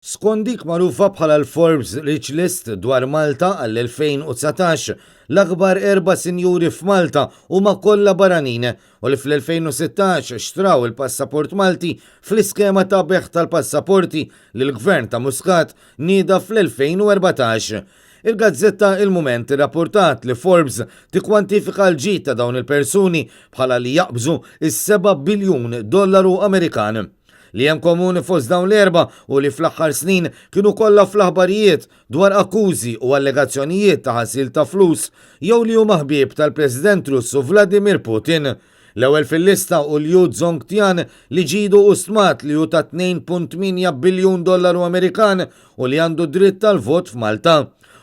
Skont dik magħrufa bħala l-Forbes Rich List dwar Malta għall-2019, l-akbar erba' sinjuri f'Malta huma kollha barranin u li fl-2016 xtraw il-passaport Malti fl-iskema ta' bejgħ tal-passaporti li l-Gvern ta' Muscat nieda fl-2014. Il-gazzetta Il-Mument irrapportat li Forbes tikkwantifika l-ġid ta' dawn il-persuni bħala li jaqbżu s-seba' biljun dollaru Amerikan. Li hemm komuni fost dawn l-erbgħa hu li fl-aħħar snin kienu kollha fl-aħbarijiet dwar akkużi u allegazzjonijiet ta' ħasil ta' flus jew li huma ħbieb tal-President Russu Vladimir Putin. L-ewwel fil-lista hu Liu Zongtian li ġidu hu stmat li hu ta' 2.8 biljun dollaru Amerikan u li għandu dritt tal-vot f'Malta.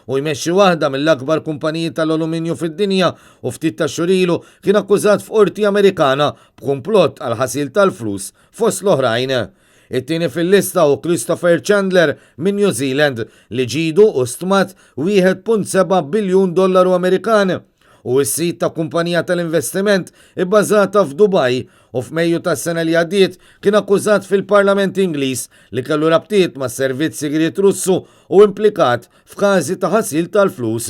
Hu jmexxi waħda mill-akbar kumpaniji tal-aluminju fid-dinja u ftit tax-xhur ilu kien akkużat f'qorti Amerikana b'kumplott għall-ħasil tal-flus fost l-oħrajn. It-tieni fil-lista hu Christopher Chandler minn New Zealand li ġidu hu stmat 1.7 biljun dollaru Amerikan. Hu s-sid ta' kumpanija tal-investiment ibbażata f'Dubaj u f'Mejju tas-sena li għaddiet kien akkużat fil-Parlament Ingliż li kellu rabtiet mas-servizz sigriet Russu u implikat f'każi ta' ħasil tal-flus.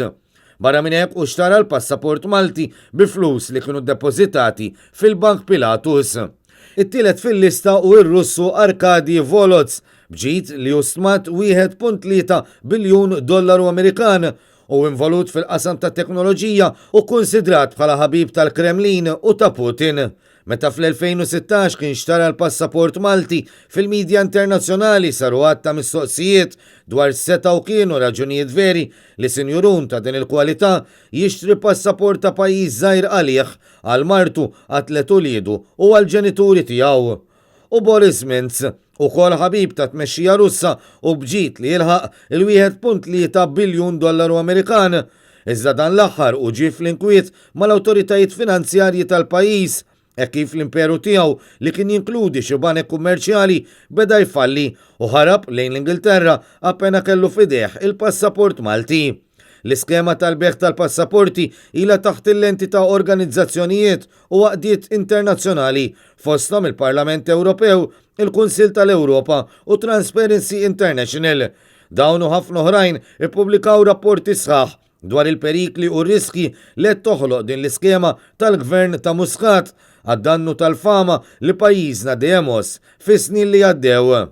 Barra minn hekk hu xtara l-passaport Malti bi flus li kienu ddepożitati fil-Bank Pilatus. It-tielet fil-lista hu r-Russu Arkady Volods, b'ġid li hu stmat 1.3 biljun dollaru Amerikan. Hu involut fil-qasam tat-teknoloġija u kkunsidrat bħala ħabib tal-Kremlin u ta' Putin. Meta fl-2016 kien xtara l-passaport Malti, fil-midja internazzjonali saru għadd ta' mistoqsijiet dwar x'setgħu kienu raġunijiet veri li sinjurun ta' din il-kwalità jixtri passaport ta' pajjiż żgħir għalih, għal martu, għat-tliet uliedu u għall-ġenituri tiegħu. U Boris Mints, ukoll ħabib tat-tmexxija Russa u b'ġid li jilħaq il-1.3 biljun dollaru Amerikan. Iżda dan l-aħħar hu ġie fl-inkwiet mal-awtoritajiet finanzjarji tal-pajjiż hekk kif l-imperu tiegħu li kien jinkludi xi banek kummerċjali beda jfalli u ħarab lejn l-Ingilterra appena kellu f'idejh il-passaport Malti. L-iskema tal-bejgħ tal-passaporti ilha taħt il-lenti ta' organizzazzjonijiet u għaqdiet internazzjonali, fosthom il-Parlament Ewropew, il-Kunsill tal-Ewropa u Transparency International. Dawn u ħafna oħrajn ippubblikaw rapporti sħaħ dwar il-perikli u r-riskji li qed toħloq din l-iskema tal-Gvern ta' Muscat għad-dannu tal-fama li pajjiżna dejjem għożż fis-snin li għaddew.